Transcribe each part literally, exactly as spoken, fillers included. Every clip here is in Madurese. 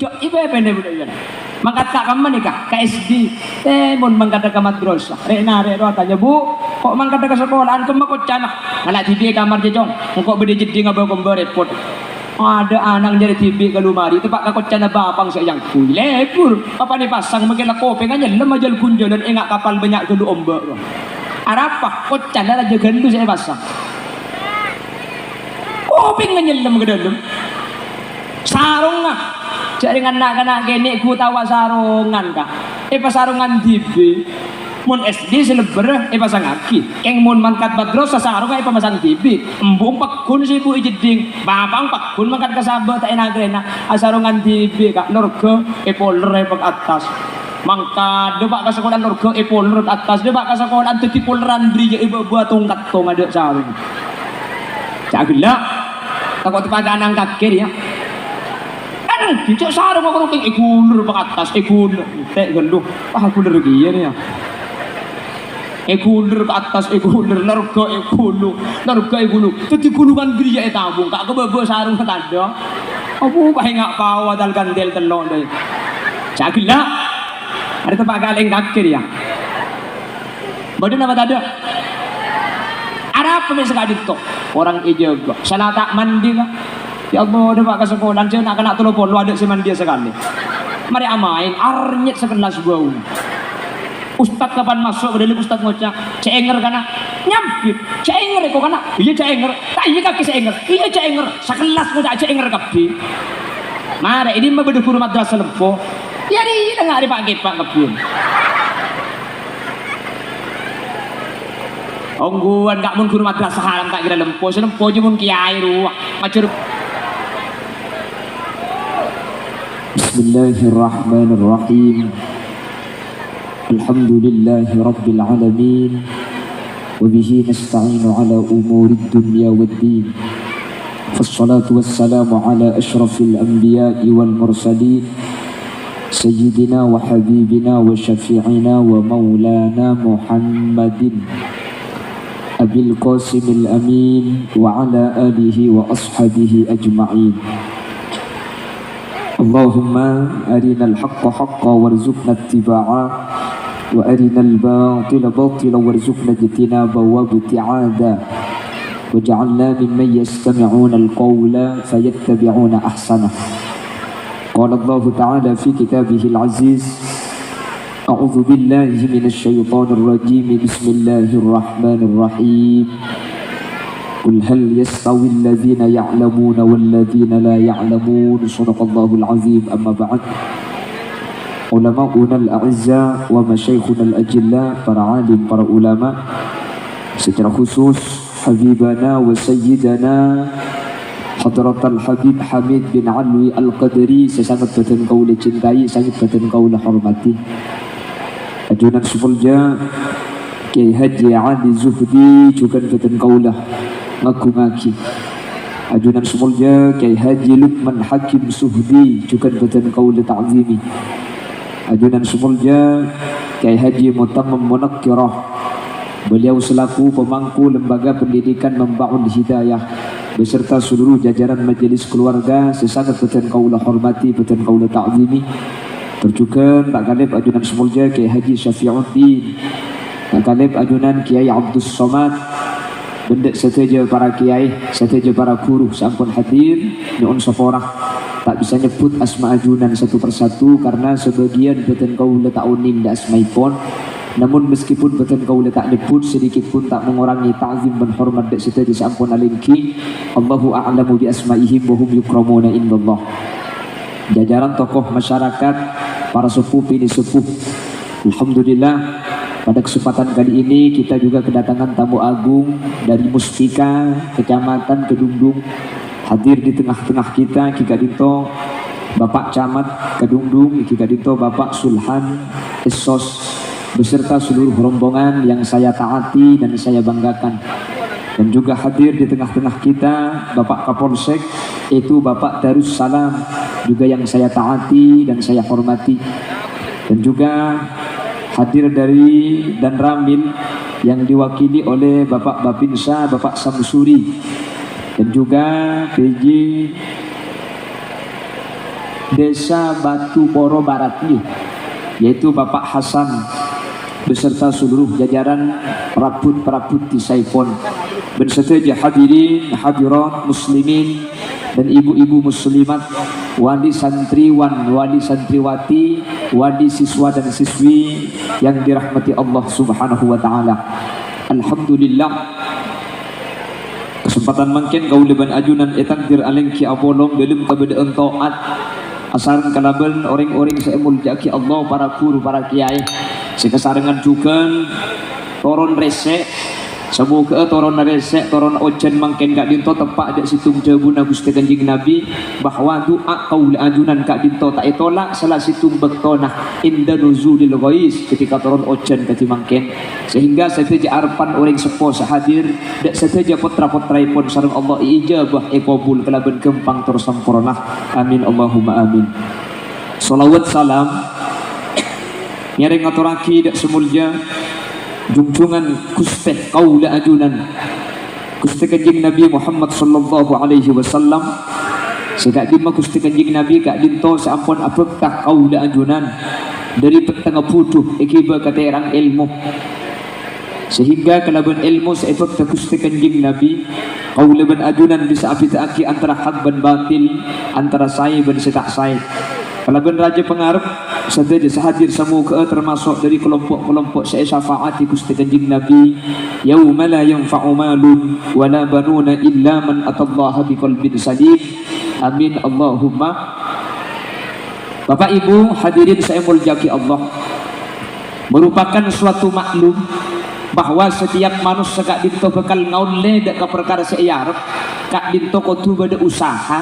Iyâ, ipèpèna bâdâ iyâ. Mangkat ka kamma nèka? Ka S D. Eh, mon mangkat ka madrasah, rè'-narè' rowa atanya, "Bu, ko' mangkat ka sakola'an kemma koccana?" "Ngala' dhibi' è kamar, Cong. Engko' bâdâ jeddhing abâ-kombâ rèpot." Adâ' ana' nyarè dhibi' ka lomari, teppa' ka koccana bapa'na sè èangghuy. Lebur, papanè pasang, makè la kopèngnga nyellem ajâl-ghunjhâlân, enga' kapal bânnya' ghâllu ombâ', rowa. Arapa? Koccana rajâ ghâllu sè èpasang. Kopèngnga nyellem ka dâlem. Sarongnga. Jhâ' rèng na'-kana' kènè' ghu taowa sarongan, Ka'. Èpasarongan dhibi'. Mon S D sè lebbhâr èpasangaghi. Kèng mon mangkat madrasah sarongnga èpamasang dhibi'. Embu' pagghun sè bu è jeddhing. Bapa' pagghun mangkat ka sabâ ta' èna-karèna. Asarongan dhibi', Ka'. Lorghâ èpoler èpèk attas. Mangkat, dâpa' ka sakola'an lorghâ èpoler ka attas, dâpa' ka sakola'an dhâddhi poleran bâriyâ èbâ-bâ tong-kattong adâ' sarong. Ca' ghellâ', tako' teppa' ka ana'na kakè rèya. Kan cè' sarong aku rokèng èghulur ka attas, èghulur. Tè' ghâllu, wah ghulur kèya rèya. Èghulur ka attas, èghulur, lorghâ èghulur, lorghâ èghulur. Dhâddhi ghulungan bâriyâ ètabung, Ka', ka bâbâ sarong tadâ'. Abu, paènga' pao adâl gandel tello' dâi. Ca' ghellâ'. Arè teppa' kalèng kakè rèya. Bâdâ napa tadâ'? Arapa mè' sakadinto? Korang èjâgâ. Sala ta' mandi, Ka'. Ya Allah, dâpa' ka sakola'an, sè na'-kana' tello polo adâ' sè mandiyâ sakalè. Marè amaèn, arnyet sakellas bâu. Ustad kapan maso' ka dâlem, ustad ngoca', "Cè' ènger, kana'." Nyambit, "Cè' ènger, èko, kana'." "Iyâ, cè' ènger." "Ta' iyâ kakè sè ènger." "Iyâ, cè' ènger." Sakellas ngoca' cè' ènger kabbhi. Marè, è dimma bâdâ ghuru madrasah lempo? Iyâ, rèya, nga' rè pa'-kèpa' kabbhi. Ongghuwân, Ka', mon ghuru madrasah alam ta' kèra lempo, sè lempo jâ mon kèyaè rowa. Majâr. Bismillahirrahmanirrahim. Alhamdulillahirabbil alamin. Wa bihi nasta'inu ala umurid dunya waddin. Wassalatu wassalamu ala asyrafil anbiya'i wal mursalin. Sayyidina wa habibina wa syafi'ina wa maulana Muhammadin Abil Qasimil Amin wa ala alihi wa ashabihi ajma'in. Allahumma arinal haqqa haqqa warzuqna ittiba'a, wa arinal batila batila warzuqna ijtinaba wa ibti'ada. Waj'alna mimman yastami'unal qawla fayattabi'una ahsanah. Qala Allahu ta'ala fi kitabihil aziz, a'udzu billahi minasy syaithanir rajim. Bismillahirrahmanirrahim. Qul hal yastawil ladzina ya'lamuna wal ladzina la ya'lamun. Shadaqallahul azim. Amma ba'd. Ulama'unal a'izza wa masyayikhunal ajilla, para alim, para ulama, secara khusus Habibana wa Sayyidana Hadratal Habib Hamid bin Alwi Al-Qadri sè sanget bâdhân kaulâ cintai, sanget bâdhân kaulâ hormati. Ajunan sè molja Kyai Haji Ali Zuhdi jhughân bâdhân kaulâ ngagungaghi. Ajunan sè molja Kyai Haji Lukman Hakim Zuhdi jhughân bâdhân kaulâ ta'zimi. Ajunan sè molja Kyai Haji Mutammim Munakkirah, beliau selaku pemangku Lembaga Pendidikan Manba'ul Hidayah, beserta seluruh jajaran majelis keluarga sè sanget bâdhân kaulâ hormati, bâdhân kaulâ ta'zimi. Tor jhughân ta' kalèp ajunan sè molja Kyai Haji Syafi'uddin, ta' kalèp ajunan Kyai Abdus Somad, bân dâ' sadhâjâ para kyai, sadhâjâ para ghuru sè ampon hadir, nyo'on sapora. Ta' bisa nyebbhut asma ajunan satu persatu karena sebagian bâdhân kaulâ ta' onèng dâ' asmaèpon. Namun meskipun bâdhân kaulâ ta' nyebbhut, sedikit pun ta' mengurangi ta'zim bân hormat dâ' sadhâjâ sè ampon alèngghi. Allahu a'lamu bi asma'ihim wa hum yukramuna indallah. Jajaran tokoh masyarakat, para sepuh bini sepuh. Alhamdulillah, pada kesempatan kali ini kita juga kedatangan tamu agung dari Muspika, Kecamatan Kedungdung. Hadir di tengah-tengah kita, ghi ka'dinto Bapak Camat Kedungdung, ghi ka'dinto Bapak Sulhan Essos, beserta seluruh rombongan yang saya taati dan saya banggakan. Dan juga hadir di tengah-tengah kita, Bapak Kapolsek, yaitu Bapak Darussalam, juga yang saya taati dan saya hormati. Dan juga hadir dari Danramil yang diwakili oleh Bapak Babinsa, Bapak Samsuri. Dan juga P J, Desa Batu Poro Barat, yaitu Bapak Hasan beserta seluruh jajaran parabot-parabot dhisaèpon, bân sadhâjâ hadirin hadirat muslimin dan ibu-ibu muslimat, wali santriwan, wali santriwati, wali siswa dan siswi yang dirahmati Allah Subhanahu wa Ta'ala. Alhamdulillah, kasempatan mangkèn kaulâ bân ajunan ètakdir alèngghi apolong dâlem kabâdâ'ân to'at. Asareng kalabân orèng-orèng sè èmoljâ'aghi Allah, para ghuru, para kèyaè sè kasarengngan jhughân toron rèsè'. Samoghâ'â toronna rèsè', toronna ojhân mangkèn ka'dinto teppa' dâ' sèttong dhâbuna Ghustè Kanjeng Nabi, bahwa du'a kaulâ ajunan ka'dinto ta' ètolak sala sèttong bâktona inda nuzulil ghais, ketika toron ojhân kadhi mangkèn. Sehingga sadhâjâ arebbhân orèng seppo sè hadir, dâ' sadhâjâ pottra-pottraèpon sareng Allah èijabah, èkobul kalabân ghâmpang tor samporna. Amin, Allahumma amin. Shalawat salam ngèrèng ngatorraghi dâ' sè molja junjungan Ghustè kaulâ ajunan, Ghustè Kanjeng Nabi Muhammad sallallahu alaihi wasallam, sè ka'dimma Ghustè Kanjeng Nabi ka'dinto sè ampon abhâkta kaulâ ajunan dâri pettengnga bhudhu èghibâ katèrang èlmo. Sehingga kalabân èlmo sè èbhâkta Ghustè Kanjeng Nabi, kaulâ bân ajunan bisa abhidhâ'aghi antara hak bân batil, antara saè bân sè ta' saè. Kalabân rajâ pangarep, sadhâjâ sè hadir samoghâ'â tamaso' dâri kalompo'-kalompo' sè èsyafaati Ghustè Kanjeng Nabi, "Yauma la yanfa'u malun wa la banuna illa man atallaha biqalbin salim." Amin, Allahumma. Bapak, Ibu, hadirin sè èmoljâ'aghi Allah, merupakan suatu maklum bahwa setiap manossa ka'dinto bhâkal ngaollè dâ' ka parkara sè èarep, ka'dinto kodhu bâdâ usaha,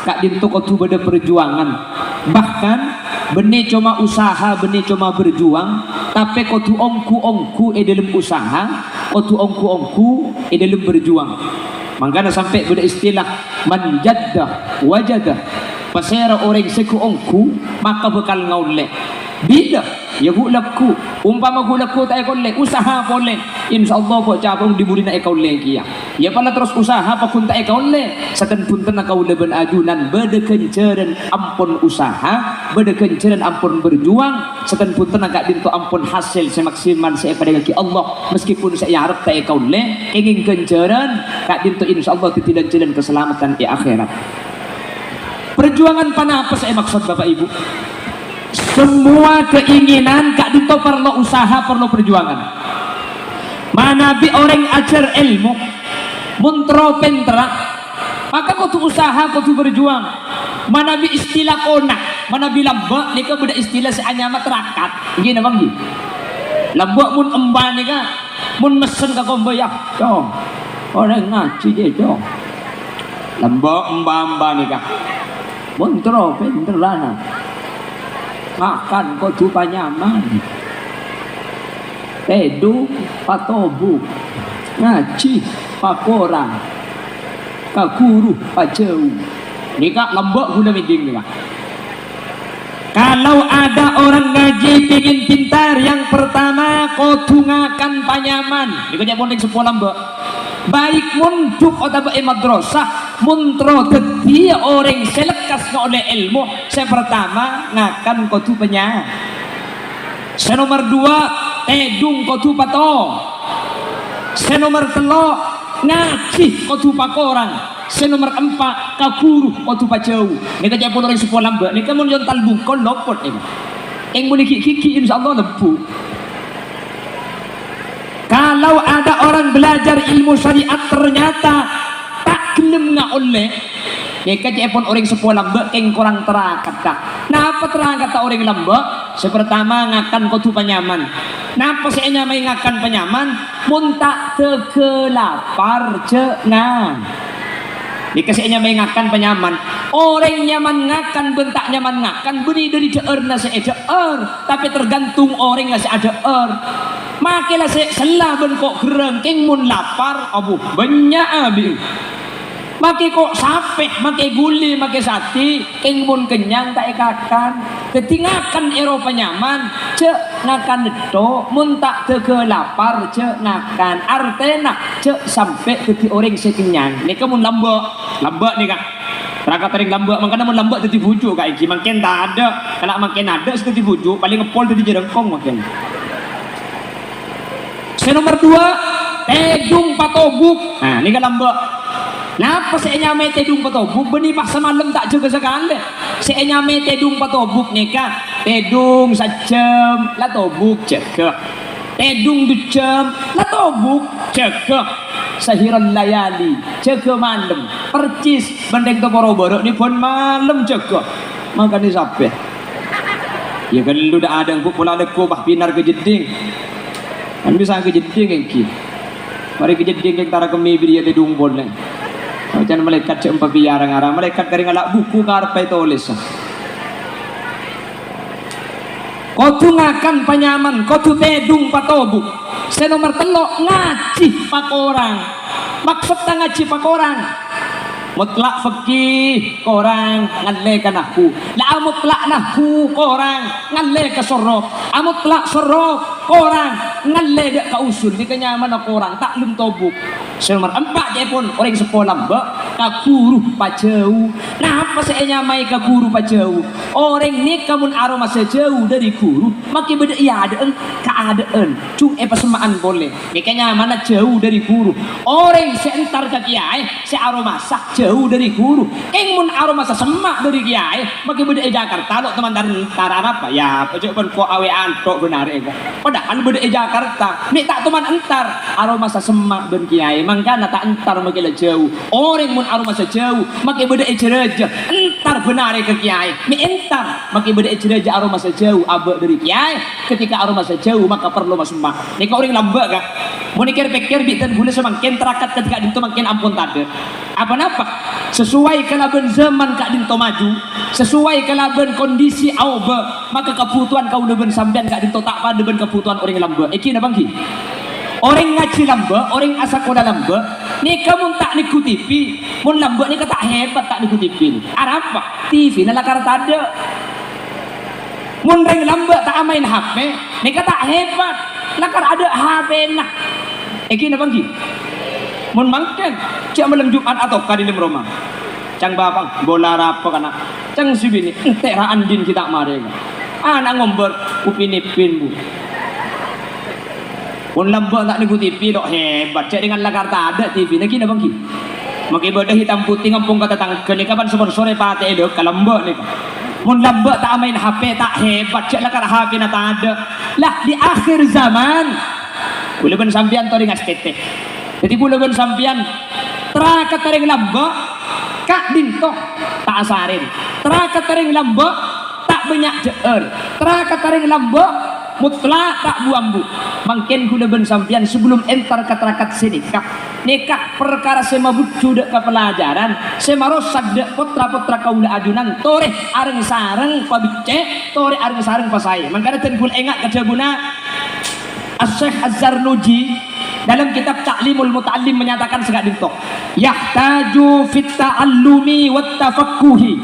ka'dinto kodhu bâdâ parjuwangan. Bahkan, bânnè coma usaha, bânnè coma berjuang, tapè kodhu ongghu-ongghu è dâlem usaha, kodhu ongghu-ongghu è dâlem berjuang. Mangkana sampè' bâdâ istilah, "Man jadda wajada." Pasèra orèng sè ghu-ongghu, maka bhâkal ngaollè. Bilâ? Ya ghu-lagghu. Ompama ghu-lagghu ta' èkaollè, usaha polè. Insyaallah, po' capong dhi-budhina èkaollè kèya. Ya pola terros usaha pagghun ta' èkaollè. Saten-bhuntenna kaulâ bân ajunan bâdâ ghânjhârân ampon usaha, bâdâ ghânjhârân ampon berjuang. Saten-bhuntenna ka'dinto ampon hasèl sè maksimal sè èparèngaghi Allah, meskipun sè èarep ta' èkaollè, kèngèng ghânjhârân ka'dinto insyaallah dhâddhi lan-jhâlân kasalameddhân è akhèrat. Parjuwangan ponapa sè èmaksod, Bapak Ibu? Semua keinginan ka'dinto parlo usaha, parlo parjuwangan. Manabi orèng ajhâr èlmo, mon terro pènterra, maka kodhu usaha, kodhu berjuang. Manabi istilah kona, manabi lambâ' nèka bâdâ istilah sè anyama terakat. Èngghi napa èngghi? Lambâ' mon emba nèka, mon messen ka komba, "Yâ, Cong, orèng ngajhi, yâ, Cong." Lambâ' emba-emba nèka. Mon terro pènterrana, ngakan kodhu panyaman. Tèdung patobuk, ngajhi pakorang, ka ghuru pajhâu. Nèka lambâ' ghulâ mèdhing nèka. Kalau ada orang ngaji pingin pintar, yang pertama kodhu ngakan panyaman. Nèka ca'èpon rèng seppo lambâ'. Baik mondhuk otabâ è madrasah, mon terro dhâddhiyâ orèng sè lekkas ngaollè èlmo, sè partama ngakan kodhu panya-, sè nomer duwâ', tèdung kodhu pato-, sè nomer tello', ngajhi kodhu pakorang, sè nomer empa', ka ghuru kodhu pajhâu. Nèka ca'èpon orèng seppo lambâ', nèka mon èyontal bungkol lopot, èng. Èng mon èghi'-ghighi', insyaallah lebbu. Kalau ada orang belajar ilmu syariat ternyata ta' ghellem ngaollè, nèka ca'èpon orèng seppo lambâ' kèng korang terakatta. Napa terakatta orèng lambâ'? Sè partama ngakan kodhu panyaman. Napa sè ènyamaè ngakan panyaman? Mon ta' dâgghâ lapar, jhâ' ngan. Nèka sè ènyamaè ngakan panyaman. Orèng nyaman ngakan bân ta' nyaman ngakan bânnè dâri dhâ'ârna sè èdhâ'âr, tapè tergantung orèngnga sè adhâ'âr. Makè la sè sella bân ko' gherrâng, kèng mon lapar, abu, bânnya' abi'na. Makè ko' sapè, makè ghuli, makè satè, kèng mon kennyang ta' èkakan. Dhâddhi ngakan èropa nyaman, jhâ' ngakan ètto', mon ta' dâgghâ lapar, jhâ' ngakan. Artèna, jhâ' sampè' dhâddhi orèng sè kennyang. Nèka mon lambâ', lambâ' nèka. Rakat rèng lambâ', mangkana mon lambâ' dhâddhi bhuju' ka' èngghi, mangkèn tadâ'. Kala' mangkèn adâ' sè dhâddhi bhuju', palèng ngepol dhâddhi jhârângkong mangkèn. Sè nomer dua, tèdung patobuk. Nah, nèka lambâ'. Napa sè ènyamaè tèdung patobuk? Bânnè pas samalem ta' jâgâ sakalè. Sè ènyamaè tèdung patobuk nèka, tèdung sajjhâm la tobuk jâgâ. Tèdung dujjhâm la tobuk jâgâ. Sahiral layali, jâgâ malem. Percis bân rèng toporo bârâ' nè bân malem jâgâ. Mangkana sabbhân. Iyâ ghâllu dâ' adâ' bu' pola lekko, bah, binar ka jeddhing. Kan bisa ka jeddhing èngghi. Marè ka jeddhing kèng tara kemmè bâriyâ tèdung polè. Oca'na malaèkat jhâ' empa' biyâ rang-arang. Malaèkat karè ngala' buku karep ètolès. Kodhu ngakan panyaman, kodhu tèdung patobuk. Sè nomer tello', ngajhi pakorang. Maksodda ngajhi pakorang, mutlak fikih korang, ngallè ka nahwu. La amutlak nahwu korang, ngallè ka sorof. Amutlak sorof korang, ngallè dâ' ka usul. Nèka nyamana korang, ta' lem tobuk. Sè nomer empa' ca'èpon, orèng seppo lambâ' ka ghuru pajhâu. Napa sè ènyamaè ka ghuru pajhâu? Orèng nèka mon aromasa jhâu dhâri ghuru, makè bâdâ è adâ'ân, kaadâ'ân, jhung èpasemma'an polè. Nèka nyamana jhâu dhâri ghuru. Orèng sè entar ka kèyaè, sè aromasa jhâu dhâri ghuru. Kèng mon aromasa semma' dhâri kèyaè, makè bâdâ è Jakarta, lo' toman entar-entar, arapa? Yâ, pajhâ' bân ko' awè'an tok bân arè ko'. Padahal bâdâ è Jakarta, mè' ta' toman entar, aromasa semma' bân kèyaè, mangkana ta' entar makè la jhâu. Orèng mon aromasa jhâu, makè bâdâ è jhârâjâ, entar bân arè ka kèyaè, mè' entar, makè bâdâ è jhârâjâ aromasa jhâu abâ' dhâri kèyaè, ketika aromasa jhâu maka parlo masemma'. Nèka orèng lambâ', Ka'. Mon èkèr-pèkkèr bi' dân ghulâ samangkèn, tarakat kadhi ka'dinto mangkèn ampon tadâ'. Apa-napa? Sesuai kalabân zaman ka'dinto maju, sesuai kalabân kondisi aobâ, maka kabhutowan kaulâ bân sampèyan ka'dinto ta' padâ bân kabhutowan orèng lambâ'. Èngghi napa èngghi? Orèng ngajhi lambâ', orèng asakola lambâ', nèka mon ta' nèngghu T V, mon lambâ' nèka ta' hebat ta' nèngghu T V. Arapa? T V-na lakar tadâ'. Mon rèng lambâ' ta' amaèn H P, nèka ta' hebat, lakar adâ' H P-na. Èngghi napa èngghi? Mon mangkèn, jhâ' malem Jum'at atokar è dâlem roma. Cang bapa', "Bola arapa, kana'?" Cang sè binè', "Entè' ra andi'na ghi' ta' marè." Ana' ngombâr, "Upin Ipin, Bu." Mon lambâ' ta' nèngghu T V, lo' hebat, jhâ' rèng lakar tadâ' T V, nèngghi napa èngghi? Makè bâdâ hitam putih ngampong ka tatangghâ, nèka pan sponsor èpatè'è, lo', ka lambâ' nèka. Mon lambâ' ta' amaèn H P, ta' hebat, jhâ' lakar H P-na tadâ'. Lah, di akhir zaman, kaulâ bân sampèyan torè ngastètè. Dhâddhi kaulâ bân sampèyan, tarakat rèng lambâ', ka'dinto ta' asarèn. Tarakat rèng lambâ', ta' bânnya' jhâ'âr. Tarakat rèng lambâ', mutlak ta' bu-ambu. Mangkèn kaulâ bân sampèyan sabellum entar ka tarakat sè nèka. Nèka parkara sè mabudhu dâ' ka pelajaran, sè marosak dâ' potra-potra kaulâ ajunan, torè areng-sareng pabeccè', torè areng-sareng pasaè. Mangkana dân kaulâ enga' ka dhâbuna Asy-Syaikh Az-Zarnuji dalam kitab Ta'limul Muta'allim menyatakan sè ka'dinto, "Yahtaju fit ta'allumi wat tafaqquhi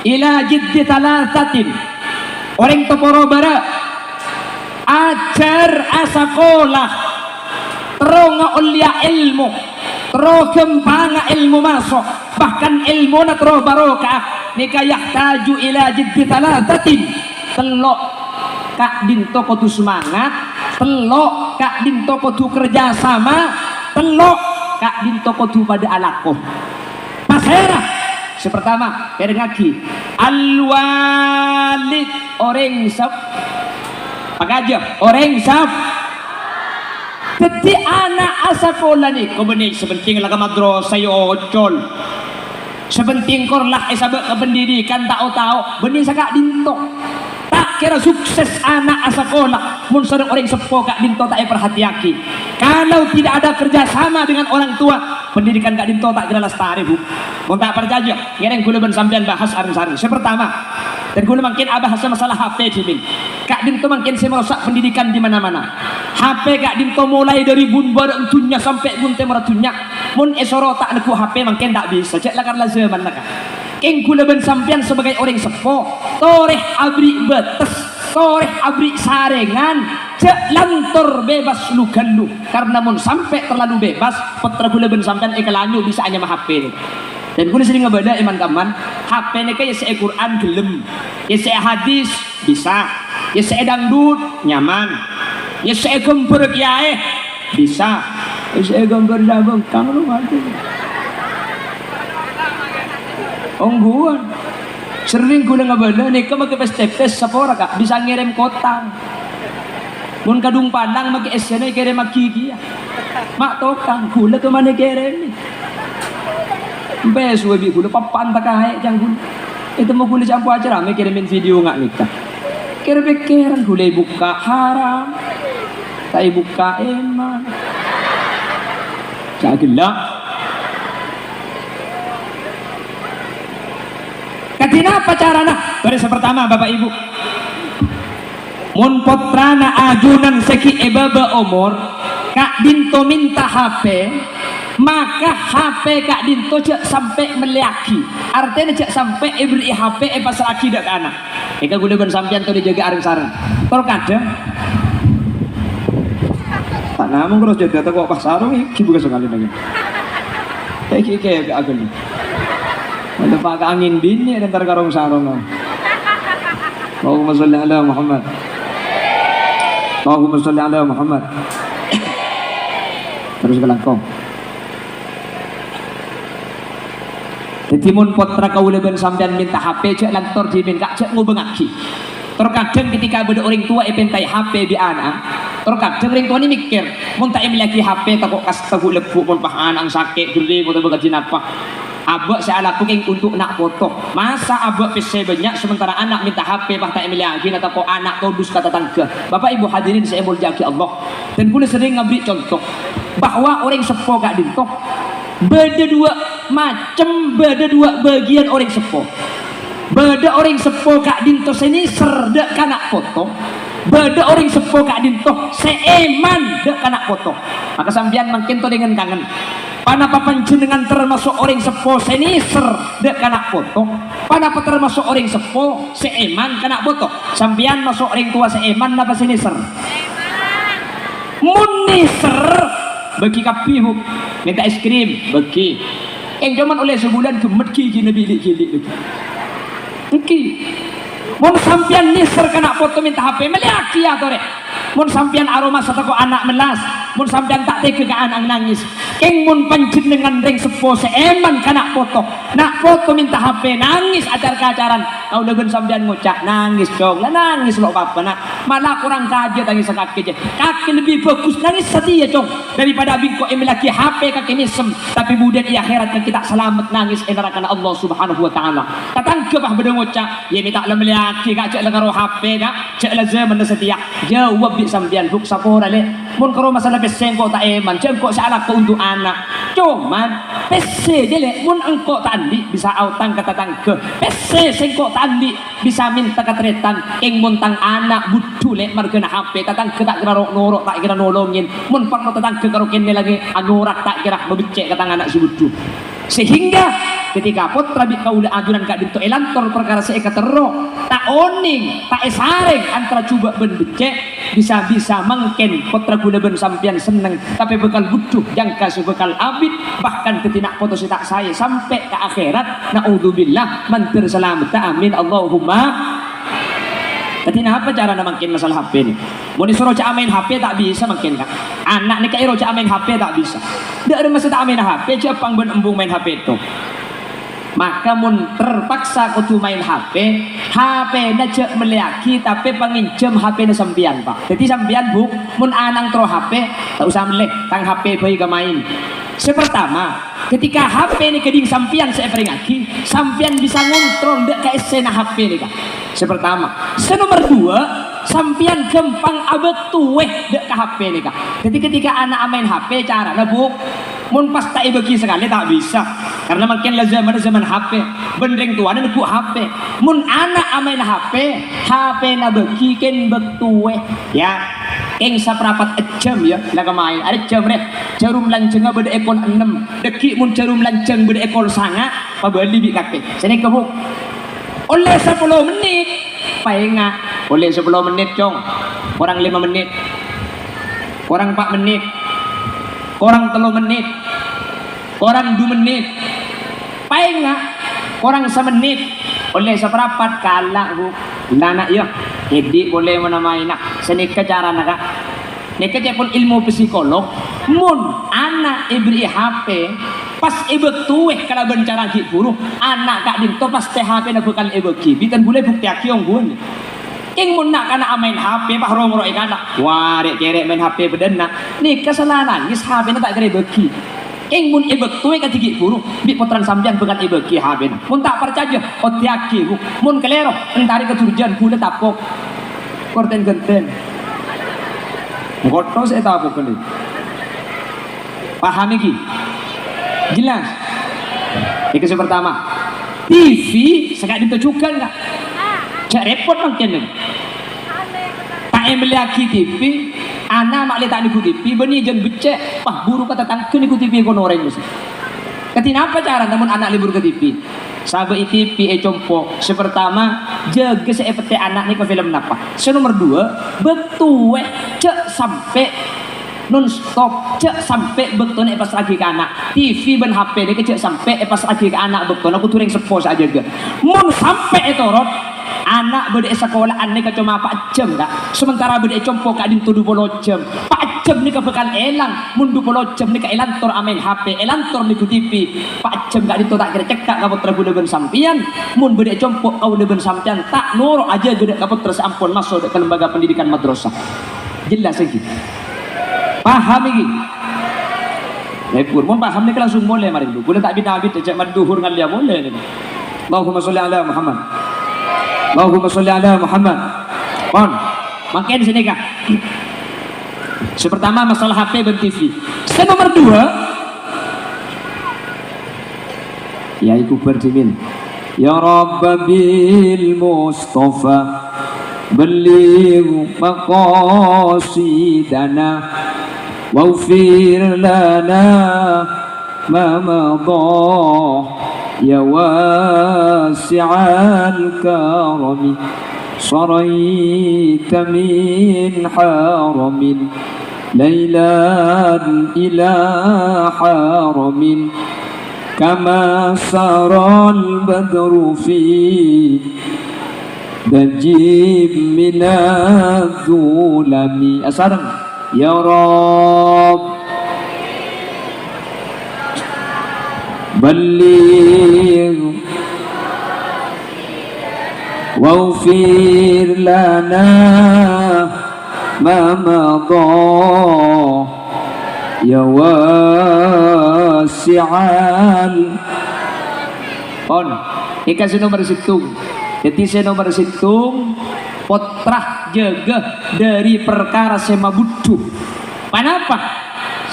ila jiddi thalathatin." Orèng toporo bârâ', ajhâr, asakola, terro ngaollèya èlmo, terro ghâmpanga èlmo maso', bahkan èlmona terro barokah, nèka yahtaju ila jiddi thalathatin. Tello', ka'dinto kodhu semangat. Tello', ka'dinto kodhu kerja sama. Tello', ka'dinto kodhu padâ alako. Pasèra? Sè partama, èrèngngaghi. Al-walid, orèng sep-, pakajâ, orèng sep-, Dhâddhi ana' asakola nèko bânnè sè pentèng la ka madrasah èocol. Sè pentèng kor la èsabâ' ka pendidikan ta' o-tao, bânnè saka'dinto. Ta' kèra sukses ana' asakola mon sareng orèng seppo ka'dinto ta' èparhatèyaghi. Kalau tidak ada kerja sama dengan orang tua, pendidikan ka'dinto ta' kèra lastarè, Bu. Mon ta' parcajâ, ngèrèng kaulâ bân sampèyan bahas areng-sareng. Sè partama, dân kaulâ mangkèn abahasa masalah H P dhimèn. Ka'dinto mangkèn sè marosak pendidikan di mana-mana. H P ka'dinto molaè dâri bun bârâ' dhunnya sampè' bun tèmorra dhunnya. Mon èsoro ta' neggu' H P mangkèn ta' bisa, jhâ' la karna zaman la, Ka'. Kèng kaulâ bân sampèyan sabâgâi orèng seppo, torè aberri' bâtes, torè aberri' sarèngan, jhâ' lantor bebas lu-ghâllu. Karna mon sampè' terlalu bebas, pottra kaulâ bân sampèyan èkalanyu bisa anyama H P nèko. Dan kaulâ serrèng abâlâ, è man-kamman, H P nèka èyessè'è Qur'an ghellem, èyessè'è hadis bisa, èyessè'è dangdut nyaman, èyessè'è ghâmbhâr kèyaè bisa, èyessè'è ghâmbhâr sabângkang lo, waduh. Ongghuwân. Serrèng kaulâ ngabâlâ nèka makè pès-tèpès sapora, Ka', bisa ngèrèm kotang. Mon kadhung panang makè essèna èkèrèmmaghi kèya. Ma' tokang, kaulâ kemma èkèrèmè. Empè suwe bi' kaulâ papan takaè cang kaulâ. Ètemmo kaulâ ca'na ampon acara mè' kèrèmè video nga' nèka. Kèr-pèkkèran kaulâ èbukka' haram. Ta' èbukka' èman. Ca' ghellâ'. Kadhi napa carana? Bârâs sè partama, Bapak Ibu. Mon pottrana ajunan sè ghi' è bâbâ omor, ka'dinto mènta H P, maka H P ka'dinto jhâ' sampè' mellèyaghi. Artèna jhâ' sampè' èberri'i H P èpassra'aghi dâ' ka ana'. Èka kaulâ bân sampèyan tolè jâgâ areng-sareng. Tor kadhâng, ta' namong terros jâdâ tako' pas sarong, èghi buka sakalè nangèng. Èghi kèya aghâli. Mantep ka angèn binè' entar ka rong-sarong. Allahumma sholli ala Muhammad. Allahumma sholli ala Muhammad. Terros kalangkong. Dhâddhi, mon pottra kaulâ bân sampèyan mènta H P, jhâ' lantor dhimèn, Ka', jhâ' ngobângaghi. Tor kadhâng ketika bâdâ orèng towa èpèntaè H P bi' ana'na, tor kadhâng orèng towana mèkkèr, "Mon ta' èmellèyaghi H P, tako' kasta ghu'-lagghu' mon pas ana'na sakè', ghering, otabâ kadhi napa." Abâ' sè alako kèng untuk na' poto. Masa abâ' pèssè bânnya', sementara ana' mènta H P pas ta' èmellèyaghi, na tako' ana' todus ka tatangghâ. Bapak Ibu hadirin sè èmoljâ'aghi Allah, dan kaulâ serrèng ngaberri' conto bahwa orèng seppo ka'dinto bâdâ duwâ' macem, bâdâ duwâ' bâgiyân orèng seppo. Bâdâ orèng seppo ka'dinto sè nèser dâ' ka na' poto, bâdâ orèng seppo ka'dinto sè èman dâ' ka na' poto. Maka sampèyan mangkèn tolè ngen-kangen. Ponapa panjhennengngan tamaso' orèng seppo sè nèser dâ' ka na' poto? Ponapa tamaso' orèng seppo sè èman ka na' poto? Sampèyan maso' orèng towa sè èman napa sè nèser? Mon nèser, bâgi kabbhi, Bu. Mènta es krim, bâgi. Èng coma ollè sabulân ghemmet ghighina bi' li'-ghili' lagi. Ènggi. Mon sampèyan nèser ka na' poto mènta H P, mellèyaghi atorè. Mon sampèyan aromasa tako' ana' mellas, mon sampèyan ta' tegghâ ka ana' nangès. Kèng mon panjhennengngan rèng seppo sè èman ka na' poto, na' poto mènta H P nangès acar-kacaran. Kaulâ bân sampèyan ngoca', "Nangès, Cong, la nangès lo' papa, na'. Mala korang kajâ tangèssa kakè, jâ. Kakè lebbi bhâghus nangès satèya, Cong, daripada bi' engko' èmellèyaghi H P kakè mèsem, tapè budhina è akhèrat kakè ta' salamet nangès è narakana Allah Subhanahu wa Ta'ala." Tatangghâ pas bâdâ ngoca', "Iyâ, mè' ta' la mellèyaghi, Ka', jâ' la karo H P, Ka', jâ' la jhâmanna satèya." Jâwâb bi' sampèyan, "Bu', sapora, Lè'. Mon karo masalah pèssè engko' ta' èman, jâ' engko' sè alako untuk ana'. Coma, pèssè, jâ, Lè', mon engko' ta' andi' bisa aotang ka tatangghâ. Pèssè sè engko' ta' andi' bisa mènta ka tarètan. Kèng mon tang ana' budhu, Lè', marghâna H P, tatangghâ ta' kèra ro'-noro', ta' kèra nolongin. Mon parlo tatangghâ karo kènè' langngè' anorak, ta' kèra mabeccè' ka tang ana' sè budhu." Sehingga ketika pottra bi' kaulâ ajunan ka'dinto èlantor parkara sè èkaterro, ta' onèng, ta' èsarèng antara jhubâ' bân beccè', bisa-bisa mangkèn pottra kaulâ bân sampèyan senneng, tapè bhâkal budhu jhângka sè bhâkal abit, bahkan dhâddhi na' poto sè ta' saè sampè' ka akhèrat. Na'udzubillah, mandhâr salametta, amin, Allahumma. Dhâddhi, napa carana mangkèn masalah H P nè? Mon èsoro jhâ' amaèn H P, ta' bisa mangkèn, Ka'. Ana' nèka èro jhâ' amaèn H P, ta' bisa. Dâ' remma sè ta' amaèn H P, jhâ' pang bân embung maèn H P to. Maka mon terpaksa kodhu maèn H P, H P-na jhâ' mellèyaghi, tapè pangènjhâm H P-na sampèyan, Pak. Dhâddhi sampèyan, Bu, mon ana' terro H P, ta' osa mellè, tang H P bhâi kamaèn. Sè partama, ketika H P nèka dhing sampèyan sè èparèngaghi, sampèyan bisa ngontrol dâ' ka essèna H P nèka. Sè partama. Sè nomer duwâ', sampèyan ghâmpang abâktowè dâ' ka H P nèka. Dhâddhi, ketika ana' amaèn H P, carana, Bu, mon pas ta' èbâghi sakalè, ta' bisa. Karna mangkèn la jhâmanna jhâman H P. Bân rèng towana negghu' H P. Mon ana' amaèn H P, H P-na bâghi kèng bâktowè. Ya, kèng saprapat jhâm, ya, la kamaèn. Arè jhâm, rè. Jhârum lanjhângnga bâdâ è kol ennem. Dhâggi' mon jhârum lanjhâng bâdâ è kol sanga', pabâli bi' kakè. Sanèka, Bu. Ollè sapolo mennit. Paènga', ollè sapolo mennit, Cong. Korang lèma mennit. Korang pa' mennit. Korang tello mennit. Korang du mennit. Aèngnga, korang samennit, ollè saparapat kala', Bu. Lah, na', yâ, andi' polè mon amaèna. Sanèka carana, Ka'. Nèka ca'èpon èlmo psikolog. Mon ana' èberri'i H P, pas èbâktowè kalabân cara ghi' buru, ana' ka'dinto pastè H P-na bhâkal èbâghi. Bhunten bulâ èbuktèyaghi ongghuwân. Kèng mon na'-kana' amaèn H P, pas ro-ngoro'è kana', wah, rè'-cèrè' maèn H P bâdâna. Nèka sala nangès, H P-na ta' kèra èbâghi. Kèng mon èbâktowè kadhi ghi' buru, bi' pottrana sampèyan bhâkal èbâghi H P-na. Mon ta' parcajâ, oddhiyaghi, Bu. Mon kalèro, èntarè ka durjân, bulâ tapok. Korten-genten. Ngotto sè tapok kali. Paham iki? Jelas? Iki sè pertama. T V sè ka'dinto jhughân, Ka'. Jhâ' rèpot mangkèn. Ta' èmellèyaghi T V, ana' ma' lè ta' nèngghu T V, bânnè jân beccè', pas buru ka tatangghâ nèngghu T V kono orèng mosè. Kadhi napa carana mon ana' lebur ka T V? Sabâ' T V è compo'. Sè pertama, jâgâ sè èpettè ana' nèka film napa. Sè nomer dua, bâktowè jhâ' sampè' non stop, jhâ' sampè' bâktona èpassra'aghi ka ana'. T V bân H P nèka jhâ' sampè' èpassra'aghi ka ana' bâktona, kodhu rèng seppo sè ajâgâ. Mon sampè' ètorot, ana' bâdâ è sakola'an nèka coma pa' jhâm, Ka'. Sementara bâdâ è compo' ka'dinto dupolo jhâm. Pa' jhâm nèka bhâkal èlang, mon dupolo jhâm nèka èlantor amaèn H P, èlantor nèngghu T V. Pa' jhâm ka'dinto ta' kèra cekka' ka pottra kaulâ bân sampèyan, mon bâdâ è compo' kaulâ bân sampèyan ta' noro' ajâgâ dâ' ka pottra sè ampon maso' dâ' ka lembaga pendidikan madrasah. Jelas iki? Paham iki? Lebur, mon paham nèka langsung molè marè, Bu. Kaulâ ta' bit-abit, jhâ' madhuhur ngallèya molè nèka. Allahumma sholli ala Muhammad. Allahumma sholli ala Muhammad. Pon, mangkèn sè nèka. Sè pertama masalah H P bân T V. Sè nomer dua, yaiku berdimil. Ya Rabba bil Mustafa, balligh maqasidana, waghfir lana ma madha, ya wasi'al karami. Saraita min haramin, lailan ila haramin, kama saral badru fi dajjin minadh dhulami. Asareng. Ya Rabb, balligh, waghfir lana ma madha, ya wasi'al. Pon, nèka sè nomer sèttong. Dhâddhi sè nomer sèttong, pottra jâgâ dâri parkara sè mabudhu. Ponapa?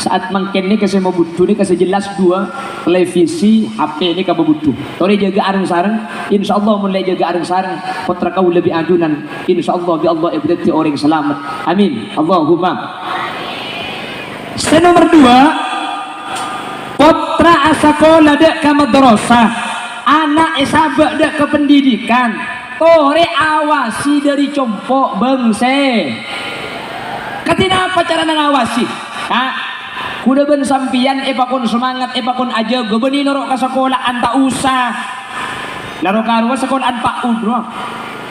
Saat mangkèn nèka sè mabudhu nèka sè jelas dua, televisi, H P nèka mabudhu. Torè jâgâ areng-sareng, insyaallah mon la èjâgâ areng-sareng, pottra kaulâ bi' ajunan, insyaallah bi' Allah èpadhâddhi orèng salamet. Amin. Allahumma. Sè nomer dua, pottra asakola dâ' ka madrasah, ana' èsabâ' dâ' ka pendidikan. Torè awasi dâri compo' bângsa. Kadhi napa carana ngawasi? Ka', kaulâ bân sampèyan èpakon semangat, èpakon ajâgâ, bânnè noro' ka sakola'an, ta' osa. La ro-karowa sakola'an pa'ut ro.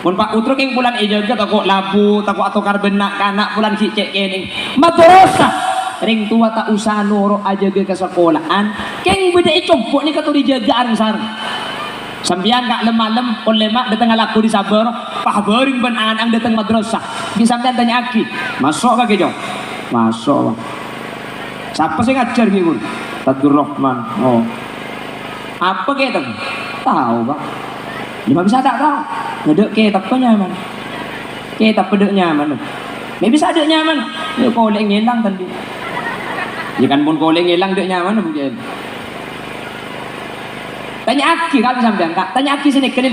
Mon pa'ut ro kèng polana èjâgâ, tako' labu, tako' atokar bân na'-kana' polana ghi' cè' kènèng. Madrasah, rèng towa ta' osa noro' ajâgâ ka sakola'an, kèng bâdâ è compo' nèka torè jâgâ areng-sareng. Sampèyan, Ka', lem-malem, pon lèma' dâteng alako dâri sabâ, pas bhâreng bân ana'na dâteng madrasah. Bi' sampèyan tanya'aghi, "Maso' kakè, Cong?" "Maso', Bang." "Sapa sè ngajhâr, Bi', Bun?" "Abdurrahman." "Oh. Apa kètabbhâ?" "Tao, Bang." "Lha, ma' bisa ta' tao? Dâ' kètabbhâ nyaman. Kètabbhâ dâ' nyaman." "Ma' bisa dâ' nyaman?" "Yâ, kolè' ngèlang, kan, Bi'." "Yâ, kan, pon kolè' ngèlang dâ' nyaman, Bu, kèn." Tanya'aghi, Ka', sampèyan, Ka'. Tanya'aghi sè nèka, lè.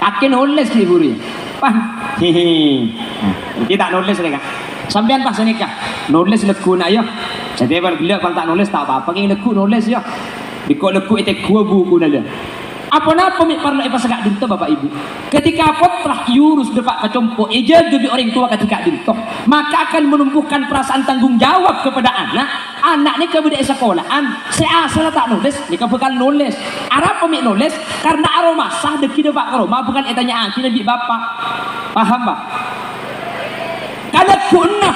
Kakè nolès, ghi' buru, yâ? Wah, hehe. Nah, ènggi ta' nolès, lè, Ka'. Sampèyan pas sè nèka. Nolès lèghuna, yâ. Satèya bâ'na ghellâ' bân ta' nolès, ta' pa-apa, kèng lèghu' nolès, yâ. Bi' ko' lèghu' ètegghuwâ bukuna, lè. Apa-napa mè' parlo èpasaka'dinto, Bapa' Ibu? Ketika pottra èyorus dâpa' ka compo', èjâgâ bi' orèng towa kadhi ka'dinto, maka akan menumbuhkan perasaan tanggung jawab kepada anak. Ana' nèka bâdâ è sakola'an, sè asalla ta' nolès, nèka bhâkal nolès. Arapa mè' nolès? Karna aromasa dhâggi' dâpa' ka roma bhâkal ètanya'aghi bi' bapa'. Paham, Pa'? Kalagguwânna.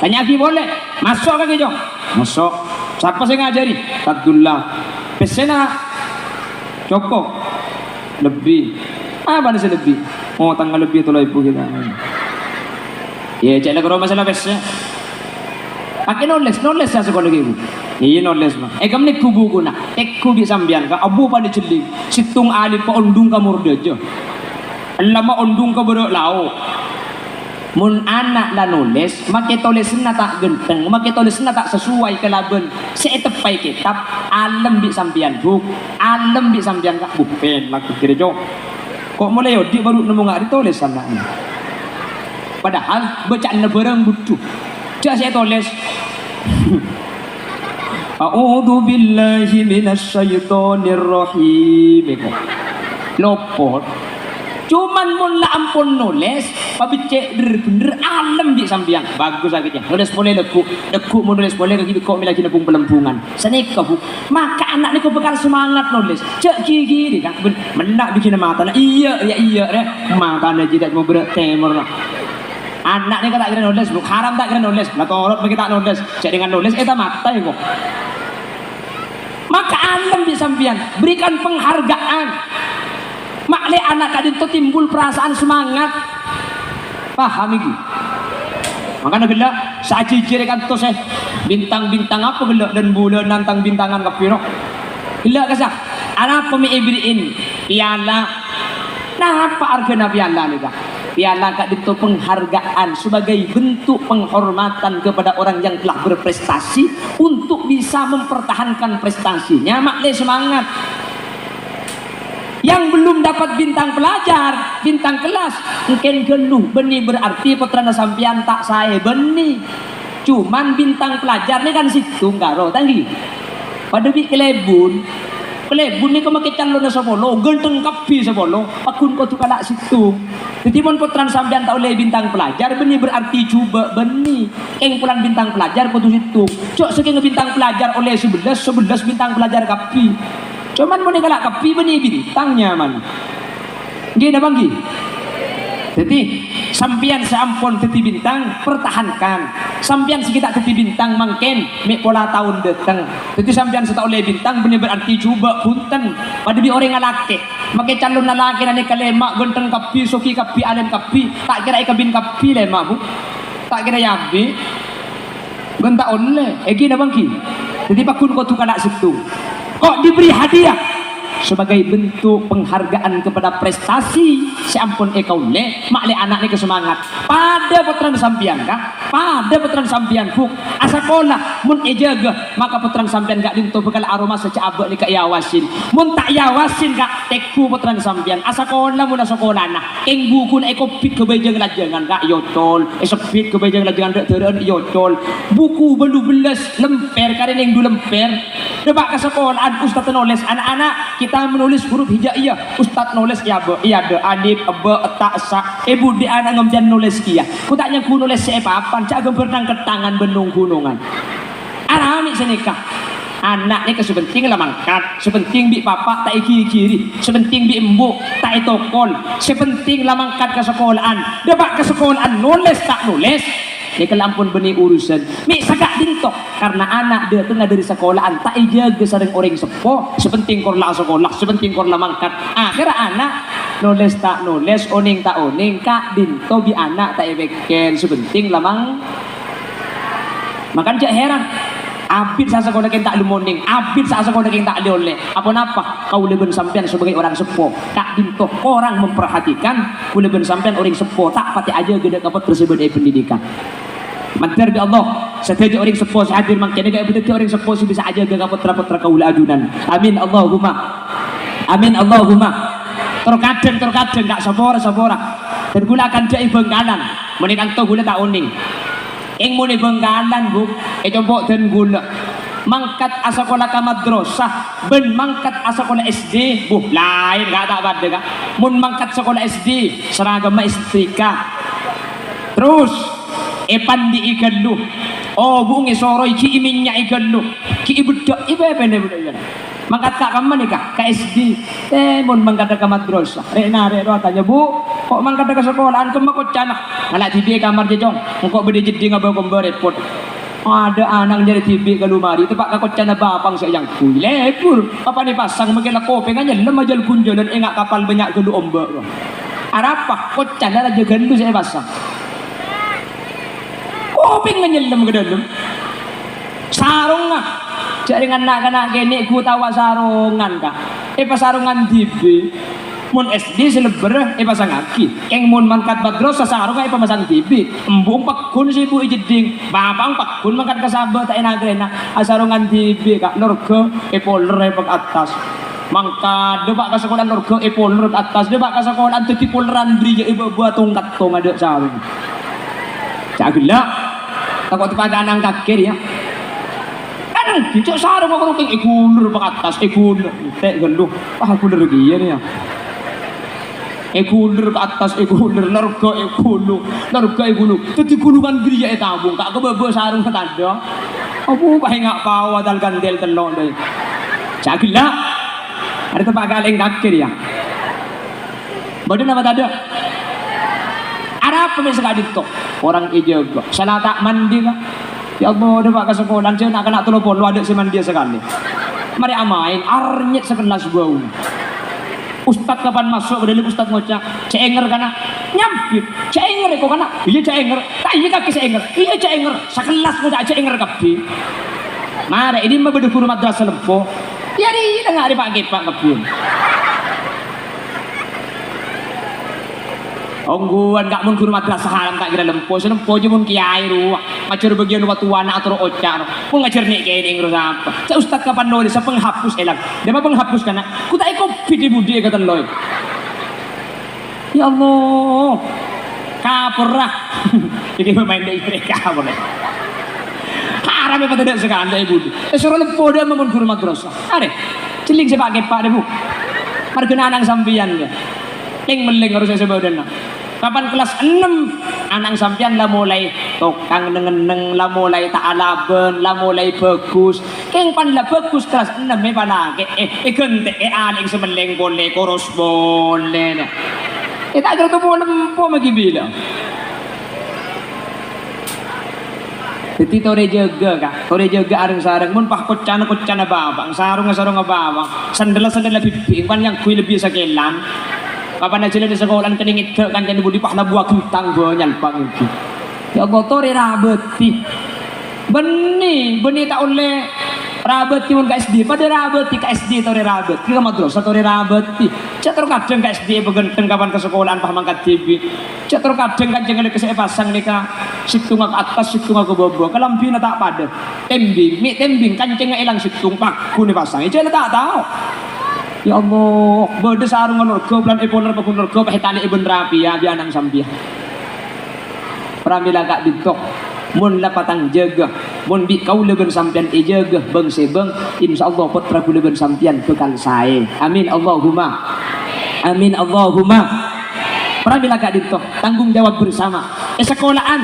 Tanya'aghi polè. Maso' kakè, Cong? Maso'. Sapa sè ngajhâri? Abdullah. Pèssèna? Cokop. Lebbi. Apana sè lebbi? Otangnga lebbi tello èbu kita. Iyâ, cè' la karo masalah pèssè. Pake nolès, nolès ya sekolah ibu. Iyâ, nolès, Pak. È, kemma nèko bukuna. Tèngghu bi' sampèyan, Kak. Abu padâ jelling. Sèttong alèp ondung ka mordâjâ. Ellama ondung ka bârâ' lao'. Mon ana' la nolès, makè tolèsanna ta' ghântheng, makè tolèsanna ta' sesuai kalabân sè èteppa è kètab, alem bi' sampèyan, Bu. Alem bi' sampèyan, Kak. Bu, pèn lagu kèrè, Cong. Ko' molaè odi' bhuru nemmo nga' rèya tolèsanna. Padahal bâca'anna bhârâng budhu. Jhâ' sè ètolès. A'udzubillahi minasyaitonirrajim. Lopot. Cuman mon la ampon nolès, pabhecce' dhâr-bhendhâr alem bi' sampèyan. Bagus, sakejjhâ'. Nolès polè lagghu'. Lagghu' mon nolès polè kakè bi' ko' mèlaghi nabung-palembungan. Sanèka, Bu. Maka ana' nèko bhâkal semangat nolès. Jhâ' ghighiri, Kak. Bân, menna' bigina matana. Iyâ, ya iyâ, rè. Matana jhâ' ta' coma bârâ' tèmor, la. Ana' nèko ta' kèra nolès, Bu. Haram ta' kèra nolès. La torot makè ta' nolès. Jhâ' dengan nolès, èta matè, kok. Maka alem bi' sampèyan, berikan penghargaan. Ma'lè ana' ka'dinto timbul perasaan semangat. Paham iki? Mangkana ghellâ' sajhijhirrè kantos, è, bintang-bintang apa ghellâ' dan bulan nantang bintangan kabbhi, no? Ghellâ' kassa', arapa mè' èberri'in piala? Napa arghâna piala nèka? Piala ka'dinto penghargaan sebagai bentuk penghormatan kepada orang yang telah berprestasi untuk bisa mempertahankan prestasinya, ma'lè semangat. Yang belum dapat bintang pelajar, bintang kelas, mungkin ghâllu, bânnè berarti pottrana sampèyan ta' saè bânnè. Cuman bintang pelajar nèka kan sèttong karo, ta' ènggi? Padâ bi' kalèbun. Kalèbun nèka makè calonna sapolo, ghântheng kabbhi sapolo, pagghun kodhu kala' sèttong. Dhâddhi, mon pottrana sampèyan ta' ollè bintang pelajar, bânnè berarti jhubâ' bânnè. Kèng polana bintang pelajar kodhu sèttong. Jhâ' sakènga bintang pelajar ollè sabellâs, sabellâs bintang pelajar kabbhi. Cuman mon èkala' kabbhi, bânnè bintang nyaman. Ènggi napa ènggi? Dhâddhi, sampèyan sè ampon dhâddhi bintang, pertahankan. Sampèyan sè ghi' ta' dhâddhi bintang mangkèn, mè' pola taon dhâteng. Dhâddhi, sampèyan sè ta' ollè bintang bânnè berarti jhubâ', bhunten. Padâ bi' orèng alakè. Makè calonna lakèna nèka lèma', ghântheng kabbhi, soghi kabbhi, alèm kabbhi. Ta' kèra èkabin kabbhi lèma', Bu. Ta' kèra èabi'. Bân ta' ollè, ènggi napa ènggi? Dhâddhi pagghun kodhu kala' sèttong. Kok diberi hadiah? Sebagai bentuk penghargaan kepada prestasi sè ampon èkaollè, ma'lè ana' nèka semangat. Padâ pottrana sampèyan, Kak. Padâ pottrana sampèyan, Bu. Asakola, mon èjâgâ, maka pottrana sampèyan ka'dinto bhâkal aromasa jhâ' abâ' nèka èawasin. Mon ta' èawasin, Kak, tèngghu pottrana sampèyan. Asakola mon asakolana. Kèng bukuna èkobit ka bhâi jâng-lajângan, Kak, èocol. Èsebbit ka bhâi jâng-lajângan, dâ'-dârâ'ân èocol. Buku bâllu bellâs lèmpèr, karè nèng du lèmpèr. Dâpa' ka sakola'an, ustadz nolès, "Anak-anak, kita menulis huruf hijaiyah." Ustadz nolès, "Iyâ, Bâ', iyâ, dâ', alif, bâ', ta', sa'." È budi ana' ngembyan nolès kèya. Ko' ta' nyangghu nolès sè è papan, jhâ' ghâmbhâr nang kettangan bân nong-ghunongan. Aramè sanèka. Ana' nèka sè penting la mangkat, sè penting bi' bapa' ta' èghighiri, sè penting bi' embu' ta' ètokol, sè penting la mangkat ka sakola'an. Dâpa' ka sakola'an nolès ta' nolès, nèka la ampon bânnè urusan. Mè' saka'dinto, karna ana' dâtengnga dâri sakola'an ta' èjâgâ sareng orèng seppo, sè penting kor la asakola, sè penting kor la mangkat. Akhèrra ana' nolès ta' nolès, onèng ta' onèng, ka'dinto bi' ana' ta' èpèkkèr, sè penting la mang- Mangkana jhâ' hèran. Abit sè asakola kèng ta' lè monèng, abit sè asakola kèng ta' lè ollè. Aponapa? Kaulâ bân sampèyan sebagai orang seppo, ka'dinto korang memperhatikan kaulâ bân sampèyan orèng seppo ta' patè ajâgâ dâ' ka pottra sè bâdâ è pendidikan. Mandhâr bi' Allah, sadhâjâ orèng seppo sè hadir mangkèn ghâbây dhâddhi orèng seppo sè bisa ajâgâ ka pottra-pottra kaulâ ajunan. Amin Allahumma. Amin Allahumma. Tor kadhâng, tor kadhâng, Kak, sapora, sapora. Dan kaulâ akan jhâ' è Bhângkalan. Mon è kanto kaulâ ta' onèng. Kèng mon è Bhângkalan, Bu, è compo' dân kaulâ. Mangkat asakola ka madrasah, bân mangkat asakola S D, bu, laèn, Kak, ta' padâ, Kak. Mon mangkat sakola S D, saragamma èsetrika. Terros, èpandi'i ghâllu. Oh, bu, ngesoro iki iminnya igallu. Ki ibeddhâ' ipepene budaya. Mangkat ka kamma nèka? Ka S D. Eh, mon mangkat ka madrasah. Rè'-narè' rowa tanya, "Bu, ko' mangkat ka sekolahan kemma koccana?" "Ngala' dhibi' è kamar, Cong. Engko' bâdâ jeddhing abâ-kombâ repot." Adâ' ana' nyarè dhibi' ka lumari, teppa' ka koccana bapa'na sè èyangghuy. Lebur, apa nè pasang mangkèn la kopèngnga nyellem ajâl-ghunjhâlân enga' kapal bânnya' ghâllu ombâ'. Arapa? Koccana rajâ ghâllu sè èpasang. Kopèngnga nyellem ka dâlem. Sarongnga. Jhâ' rèng na'-kana' kènè' ghu taowa sarongan, Ka'. Èpasarongan dhibi'. Mon S D sè lebbhâr èpasangngaghi. Kèng mon mangkat madrasah sarongnga èpamasang dhibi'. Embu'na pagghun sè bu è jeddhing. Bapa'na pagghun mangkat ka sabâ ta' èna-karèna. Asarongan dhibi', Ka'. Lorghâ èpoler èpakattas. Mangkat, dâpa' ka sekolahan lorghâ èpoler ka attas, dâpa' ka sekolahan dhâddhi poleran bâriyâ èbâ-bâ tong-kattong adâ' sarong. Ca' ghellâ'. Tako' teppa' ka ana'na kakè rèya. Kan ghi' ca' sarong karo kèng èghulur ka attas, èghulur. Te' ghâllu. Wah, ghulur kèya rèya. Èghulur ka attas, èghulur, lorghâ èghulung, lorghâ èghulung. Dhâddhi ghulungan bâriyâ ètabung, Ka', ka bâbâ sarong tadâ'. Abu, paènga' pao adâl gandel tello' dâi. Ca' ghellâ'. Arè teppa' ka alè'na kakè rèya. Bâdâ napa tadâ'? Arapa mè' sè ka'dinto? Korang èjâgâ. Sala ta' mandi, Ka'. Ya Allah, dâpa' ka sekolahan, jhâ' na'-kana' tello polo adâ' sè mandiyâ sakalè. Marè amaèn, arnyet sakellas bâu. Ustad kapan maso' ka dâlem, Ustad ngoca', "Cè' ènger, kana'?" Nyambit, "Cè' ènger, èko, kana'?" "Iyâ, cè' ènger." "Ta' iyâ kakè sè ènger?" "Iyâ, cè' ènger." Sakellas ngoca', "Cè' ènger kabbhi." Marè, è dimma bâdâ ghuru madrasah lempo? Iyâ, rèya, ta' ngarè pa'-kèpa' kabbhi. Ongghuwân, Ka', mon ghuru madrasah alam ta' kèra lempo, sè lempo jâ mon kiyaè rowa, ngajhâr bâgiyân wa-, towana atoro' oca', no. Mon ngajhâr nè'-kènè' ngèro sapa? Cè' ustad kapan nolès, penghapus èlang. Dâpa' penghapus, kana'? Ku ta' èkobbit è budi è katello. Ya Allah. Kapora. Iki pemain dâ' mereka, pole. Haram ya, pada dâ' sakala è budi. Èsoro lempo dâ' mon ghuru madrasah. Arè, cèlling sè pa'-kèpa' dâ, Bu. Marghâna ana'na sampèyan, ya. Lèng-mellèng harus sè bâdâna. Kapan kelas ennem, ana'na sampèyan la molaè tokang neng-enneng, la molaè ta' alabân, la molaè bhâghus. Kèng pan la bhâghus kelas ennem è palakè, eh, èghântè'è alè'na sè mellèng polè, koros polè, nah. Eh, ta' kèra topo lempo maghi bilâ. Dhâddhi torè jâgâ, Ka'. Torè jâgâ areng-sareng. Mon pas koccana, koccana bapa'na, sarongnga, sarongnga bapa'na, sandhâlla, sandhâlla bhibbhi', pan èyangghuy lebbi sakèlan. Kapan ajhâlân è sakola'an kennèng èdâ' kancana budi, pas la buwâ ghentang bânnya' pangèngghi. Ya Allah, torè rabâti. Bânnè, bânnè ta' ollè rabâti mon ka S D, padâ rabâti ka S D torè rabâti, ka madrasah torè rabâti. Jhâ' terro kadhâng ka S D èpaghânteng kapan ka sakola'an pas mangkat dhibi'. Jhâ' terro kadhâng kancèngnga nèka sè èpasang nèka sèttongnga ka attas, sèttongnga ka bâbâ, kalambhina ta' padâ. Tembhing, mè' tembhing kancèngnga èlang sèttong, pagghun èpasang, jhâ' la ta' tao. Ya Allah, bâdâ sarongnga lorghâ, polana èpoler pagghun lorghâ, pas ètalè'è bân rapiya bi' ana'na sampèyan. Pramèla ka'dinto, mon la patang jâgâ, mon bi' kaulâ bân sampèyan èjâgâ bâng-sèbâng, insyaallah pottra kaulâ bân sampèyan bhâkal saè. Amin, Allahumma. Amin, Allahumma. Pramèla ka'dinto, tanggung jawab bersama. È sakola'an,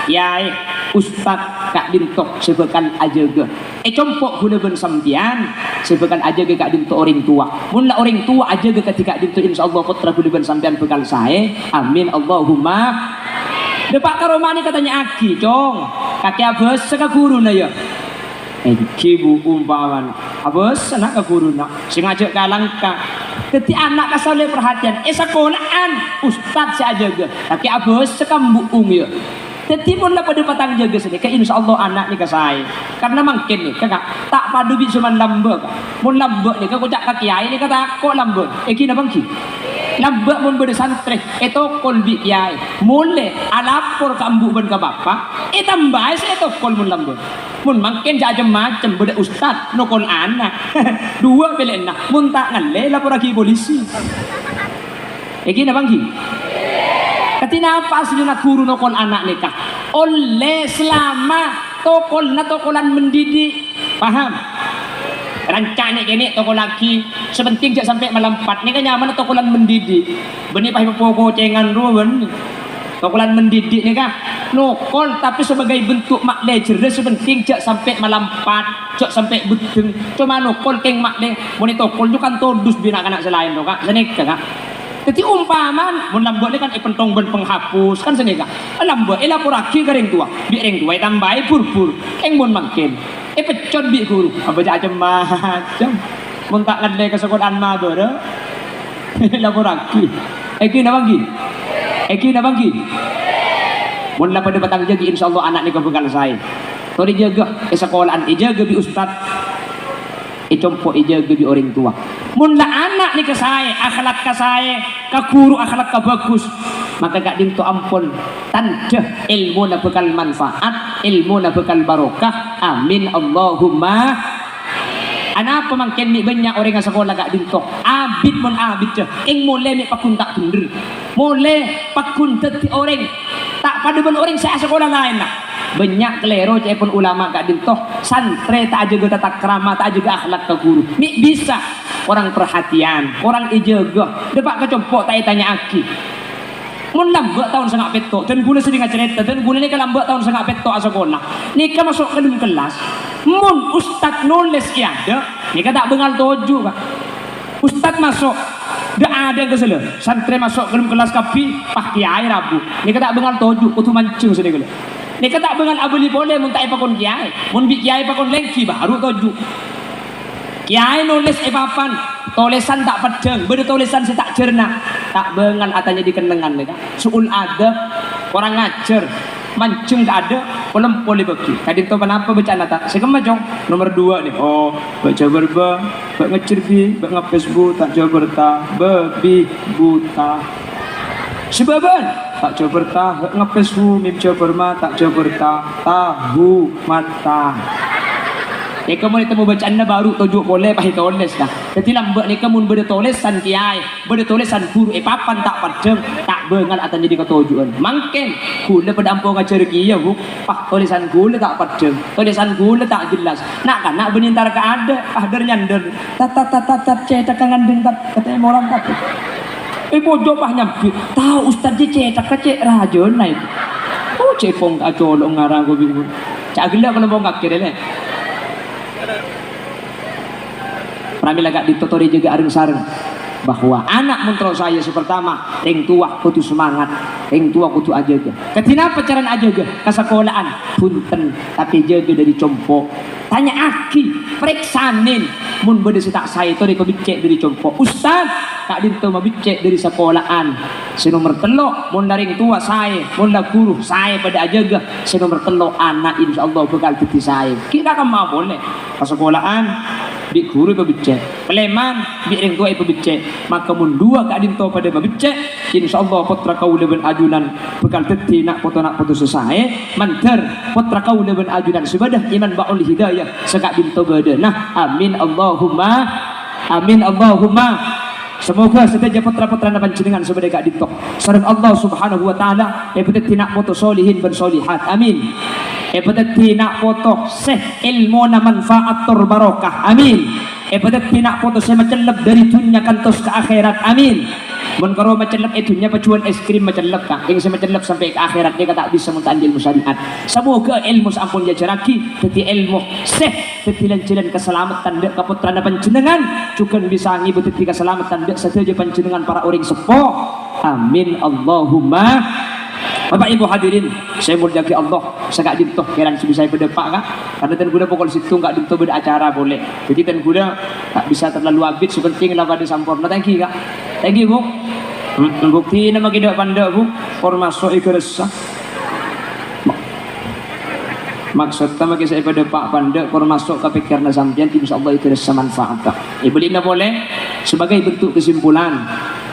kiyaè, ustad ka'dinto sè bhâkal ajâgâ. È compo' kaulâ bân sampèyan sè bhâkal ajâgâ ka'dinto orèng towa. Mon la orèng towa ajâgâ kadhi ka'dinto, insyaallah pottra kaulâ bân sampèyan bhâkal saè. Amin, Allahumma. Dâpa' ka romana katanya'aghi, "Cong, kakè abhâsa ka ghuruna, ya?" "Èngghi, Bu, ompamana." "Abhâsa, na', ka ghuruna." Sè ngajhâk ka langka. Dhâddhi ana' kasalè parhatèyan. È sakola'an, ustad sè ajâgâ. Kakè abhâsa ka embu'na, ya. Dhâddhi, mon la padâ patang jâgâ sanèka, insyaallah ana' nèka saè. Karna mangkèn nèka, Ka', ta' padâ bi' soma'an lambâ', Ka'. Mon lambâ' nèka koca' ka kiyaè nèka tako' lambâ'. Èngghi napa èngghi? Lambâ' mon bâdâ santrè, ètokol bi' kiyaè. Molè, alapor ka embu' bân ka bapa', ètambâi sè ètokol mon lambâ'. Mon mangkèn jhâ' cem-macem, bâdâ ustad nokol ana'. Duwâ' pèlèyanna, mon ta' ngallè, laporraghi polisi. Èngghi napa èngghi? Kadhi napa asllina ghuru nokol ana' nèka? Ollè salama tokolna tokolan mendidik. Paham? Ranca' nè'-kènè' tokollaghi, sè pentèng jhâ' sampè' malempat. Nèka nyamana tokolan mendidik. Bânnè pas èpapokocèngan rowa bânnè. Tokolan mendidik nèka nokol, tapè sebagai bentuk ma'lè jârèya, sè pentèng jhâ' sampè' malampat, jhâ' sampè' beddheng. Coma nokol kèng ma'lè, mon ètokol jhughân todus bi' na'-kana' sè laèn, to, Ka'. Sanèka, Ka'. Dhâddhi, ompamana, mon lambâ' nèka kan èpènthong bân penghapus, kan sanèka. Lambâ' èlaporraghi ka rèng towa, bi' rèng towa ètambâi bur-bur. Kèng mon mangkèn, èpeccot bi' ghuru, abâca cem-macem. Mon ta' ngallè ka sakola'an mabârâ, laporraghi. Èngghi napa èngghi? Èngghi napa èngghi? Mon la padâ patang jâgâ, insyaallah ana' nèka bhâkal saè. Torè jâgâ è sakola'an, èjâgâ bi' ustad. È compo' èjâgâ bi' orèng towa. Mon la ana' nèka saè, akhlakka saè, ka ghuru akhlakka bhâghus, maka ka'dinto ampon tandhâ èlmona bhâkal manfaat, èlmona bhâkal barokah. Amin, Allahumma. Anapa mangkèn mè' bânnya' orèng asakola ka'dinto? Abit mon abit, jâ, kèng molè mè' pagghun ta' bhendher. Molè pagghun dhâddhi orèng ta' padâ bân orèng sè asakola laènna. Bânnya' kalèro ca'èpon ulama ka'dinto, santrè ta' ajâgâ tatakrama, ta' ajâgâ akhlak ka ghuru. Mè' bisa, korang parhatèyan, korang èjâgâ, dâpa' ka compo' ta' ètanya'aghi. Mon lambâ' taon sanga' pètto', dân ghulâ sè dinga carèta, dân ghulâ nèka lambâ' taon sanga' pètto' asakola. Nèka maso' ka dâlem kellas. Mon ustad nolès è adâ', nèka ta' bângal toju', Ka'. Ustad maso', dâ'-adâ' ka sala. Santrè maso' ka dâlem kellas kabbhi, pas kèyaè rabu. Nèka ta' bângal toju', kodhu manjheng sanèka la. Nèka ta' bângal abâli polè mon ta' èpakon kèyaè. Mon bi' kèyaè èpakon lèngghi, bhuru toju'. Kèyaè nolès è papan, tolèsan ta' peddhâng, bâdâ tolèsan sè ta' jhârna. Ta' bângal atanya'aghi kennengngan, Ka'. Su'ul adab, korang ajhâr, manjheng ka adâ', polem polè bâgi. Ka'dinto ponapa bâca'anna, Ta'? Sè kemma, Cong? Nomer dua, nè. Oh, bâ' jhâbâr bâ, bâ' ngejjhir bi, bâ' ngepes bu, ta' jhâbâr ta, babi buta. Sabâbân, ta' jhâbâr ta, bâ' ngepes bu, mim jhâbâr ma, ta' jhâbâr ta, tahu mata. Nèka mon ètemmo bâca'anna bhuru toju' polè, pas ètolès, Ka'. Dhâddhi lambâ' nèka mon bâdâ tolèsan kèyaè, bâdâ tolèsan ghuru è papan ta' peddhâng, ta' bângal atanya'aghi katoju'ân. Mangkèn, ghulâ padâ ampo ngajhâr kèya, Bu. Pas tolèsan ghulâ ta' peddhâng, tolèsan ghulâ ta' jelas. Na'-kana' bânnè entar ka adâ', pas dâr-nyandâr. Tat, tat, tat, tat, tat, cèthagghâ ngandhâng, tat, katèmoran, tat. È pojok pas nyambit, "Tao, Ustad, jâ cèthagghâ cè' rajâna, itu." Oh, cèpong ka colo' ngarang ko bingung. Ca' ghellâ' kalompo' kakè, Lè'. Pramila ka'dinto torè jâgâ areng-sareng bahwa ana' mon terro saè sè pertama, rèng towa kodhu semangat, rèng towa kodhu ajâgâ. Kadhi napa carana ajâgâ? Ka sakola'an, bhunten, tapè jâgâ dâri compo'. Tanya'aghi, parèksanè, mon bâdâ sè ta' saè, torè pabeccè' dâri compo'. Ustad, ka'dinto mabeccè' dâri sakola'an. Sè nomer tello', mon la rèng towa saè, mon la ghuru saè padâ ajâgâ, sè nomer tello' ana' insyaallah bhâkal dhâddhi saè. Ghi' ta' kemma polè. Ka sakola'an, bi' ghuru èpabeccè'. Kalèman, bi' rèng towa èpabeccè'. Maka mon duwâ' ka'dinto padâ mabeccè', insyaallah pottra kaulâ bân ajunan bhâkal dhâddhi na' poto-na' poto sè saè. Mandhâr pottra kaulâ bân ajunan sè bâdâ iman ba'ul hidayah sè ka'dinto bâdâna. Amin, Allahumma amin, Allahumma. Semoga sadhâjâ pottra-pottrana panjhennengngan sè bâdâ è ka'dinto sareng Allah Subhanahu wa Ta'ala èpadhâddhi na' poto solihin bân solihat. Amin. Èpadhâddhi na' poto sè èlmona manfaat tor barokah. Amin. Èpadhâddhi na' poto sè macellep dâri dhunnya kantos ka akhèrat. Amin. Mon karo macellep è dhunnya, pajhuwân es krim macellep, Ka'. Kèng sè macellep sampè' ka akhèrat nèka ta' bisa mon ta' èlmo syariat. Samoga èlmo sè ampon èajhârraghi dhâddhi èlmo sè dhâddhi lan-jhâlân kasalameddhân dâ' ka pottrana panjhennengngan, jhughân bisa ngibâ dhâddhi kasalameddhân dâ' sadhâjâ panjhennengngan para orèng seppo. Amin, Allahumma. Bapak Ibu hadirin sè èmoljâ'aghi Allah, sè ka'dinto kèran sè bisa èpadâpa', Ka'. Karna dân ghulâ pokol sèttong ka'dinto bâdâ acara polè. Dhâddhi dân ghulâ ta' bisa terlalu abit, sè pentèng la padâ samporna. Thank you, Ka'. Thank you, Bu. Hmm, buktina makè dâ'-pandâ', Bu. Por maso' èghâressa. Maksodda makè sè èpadâpa' pandâ', por maso' ka pèkkèranna sampèyan, insyaallah èghâressa manfaat, Ka'. Èbâli'na polè, sebagai bentuk kesimpulan,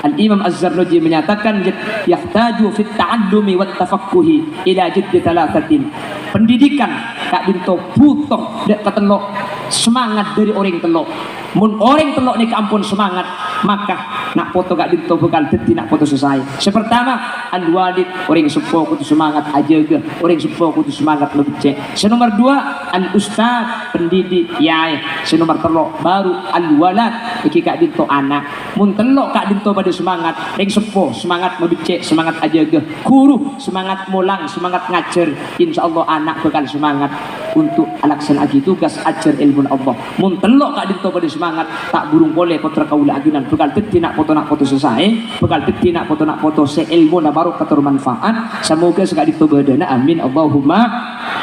Al-Imam Az-Zarnuji menyatakan, "Yahtaju fit ta'allumi wat tafaqquhi ila jiddi thalathatin." Pendidikan ka'dinto bhuto dâ' katello' semangat dâri orèng tello'. Mon orèng tello' nèka ampon semangat, maka Na' poto ka'dinto bhâkal dhâddhi na' poto sè saè. Sè partama, al-walid, orèng seppo kodhu semangat ajâgâ, orèng seppo kodhu semangat mabeccè'. Sè nomer duwâ', al-ustad, pendidi', yaè. Sè nomer tello', baru al-walad, èngghi ka'dinto ana'. Mon tello' ka'dinto padâ semangat, rèng seppo semangat mabeccè', semangat ajâgâ, ghuru semangat molang, semangat ngajhâr, insyaallah ana' bhâkal semangat untuk alaksana'aghi tugas ajhâr èlmona Allah. Mon tello' ka'dinto padâ semangat, ta' burung polè pottra kaulâ ajunan bhâkal dhâddhi na' poto-na' poto sè saè, bhâkal dhâddhi na' poto-na' poto sè èlmona barokah tor manfaat. Samoga sè ka'dinto bâdâna. Amin, Allahumma.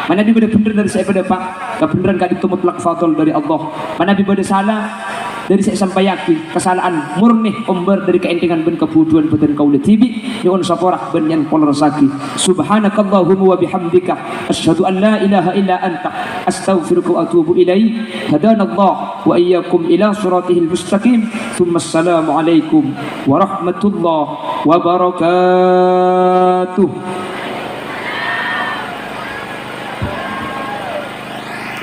Manabi bâdâ bhendher dâri sè èpadâpa', kabhendherran ka'dinto mutlak fadl dâri Allah. Manabi bâdâ sala dâri sè èsampayaghi, kasala'an morni ombâr dâri kaèntengan bân kabhudhuwân bhâdhân kaulâ dhibi', nyo'on sapora bân nyèn polorosaghi. Subhanakallahumma wa bihamdika, asyhadu an la ilaha illa anta, astaghfiruka wa atubu ilaik. Hadanallah wa iyyakum ila siratihil mustaqim. Tsumma assalamu alaikum warahmatullahi wabarakatuh.